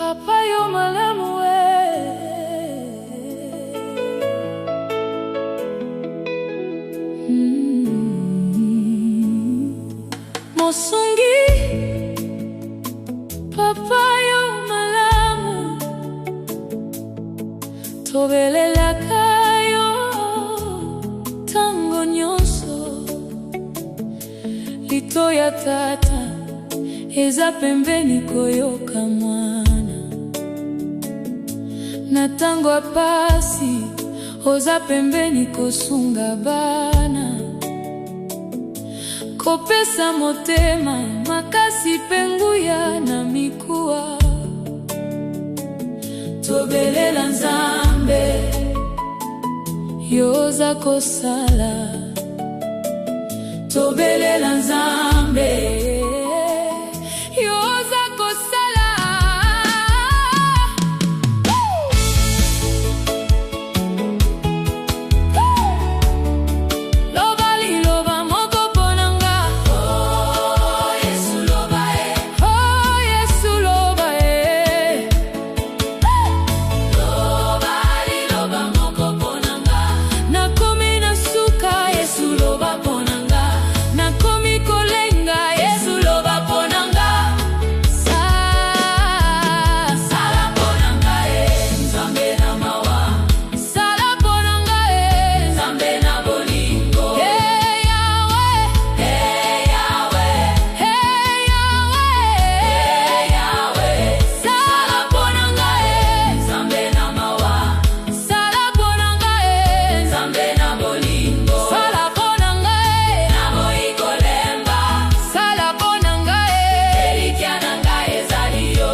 Papa yo malamu eh. Mosungi Papa yo malamu Tobelelaka yo tango nyonso Litoyi ya tata eza pembeni koyoka mwana Na tango ya pasi oza pembeni kosunga bana Kopesa motema makasi pe nguya na mikuwa Tobelela Nzambe yo oza kosala Tobelela Nzambe yo oza kosala. Loba liloba moko mpo na nga. Oh Yesu loba e. Oh Yesu loba e. Loba liloba moko mpo na nga. Nakomi na suka Yesu loba mpo na nga. Nakomi kolenga Yesu loba mpo na nga. Sala mpo na nga e Nzambe na mawa. Sala mpo na nga e Nzambe na bolingo. Hey Yahweh, hey Yahweh, hey Yahweh, hey Yahweh. Sala mpo na nga e Nzambe na mawa. Sala mpo na nga e Nzambe na bolingo. Sala mpo na nga e Naboyi kolemba. Sala mpo na nga e Elikya na ngai ezali yo.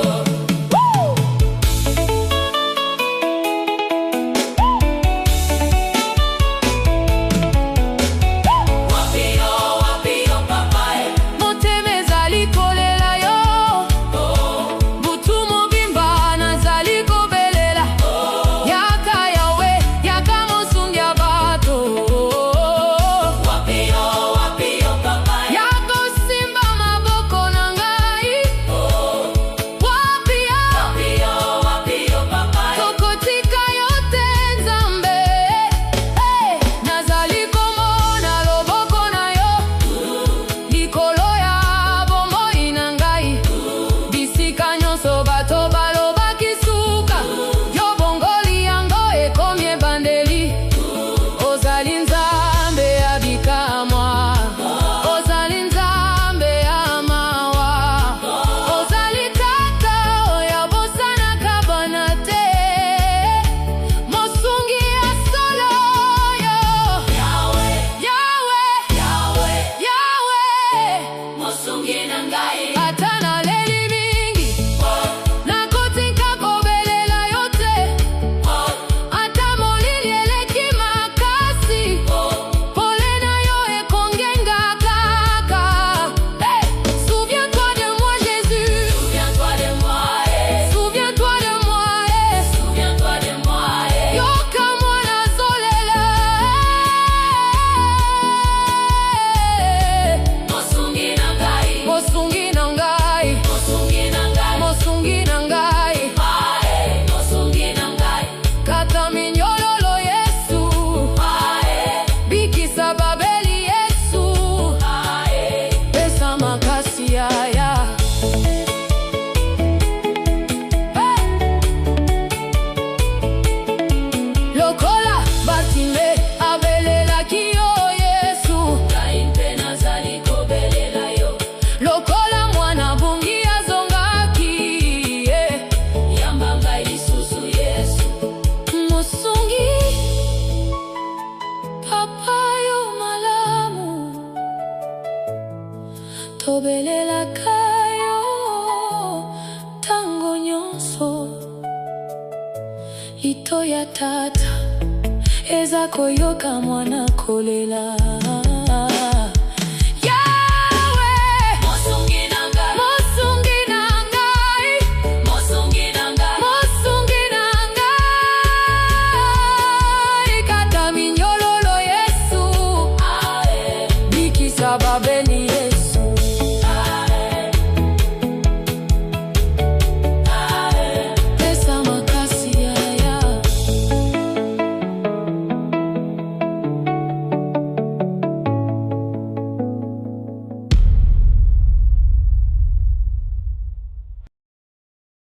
Wapi yo, wapi yo papa e. Motema ezali kolela yo. Butu mobimba nazali kobelela. Yaka Yawe, yaka mosungi ya bato. Wapi yo, wapi yo papa e. Yaka osimba maboko na ngai. Wapi yo, wapi yo, wapi yo papa e. Tokotika yo te Nzambe. Hey! Nazali komona loboko na yo likolo ya bomoi na ngai. Bisika nyonso bato balobaki suka, yo bongoli yango ekomi ebandeli. Ozali Nzambe ya bikamwa, ozali Nzambe ya mawa, ozali tata oyo abosanaka bana te, mosungi ya solo yo. Yahweh, Yahweh, Yahweh, mosungi na ngai. Ata naleli mingi, nakotika kobelela yo te. Ata molili eleki makasi, pole na yo ekongenga kaka. Hey! Souviens-toi de moi, Jésus. Souviens-toi de moi, eh. Souviens-toi de moi, eh. Souviens-toi de moi, eh. Yoka mwana azolela, eh. Mosungi na ngai. Mosungi na ngai. Mosungi na ngai. Mosungi na ngai. Mosungi na ngai. Kata minyololo Yesu. Bikisa babeli Yesu. Pesa makasi yaya. Hey! Lokola Bartime abelelaki yo Yesu. Ngai mpe nazali kobelela yo. Lokola mwana abungi azongaki, yeah. Yamba ngai lisusu Yesu. Mosungi papa yo malamu tobelelaka yo tango nyonso litoyi ya tata eza koyoka mwana kolela.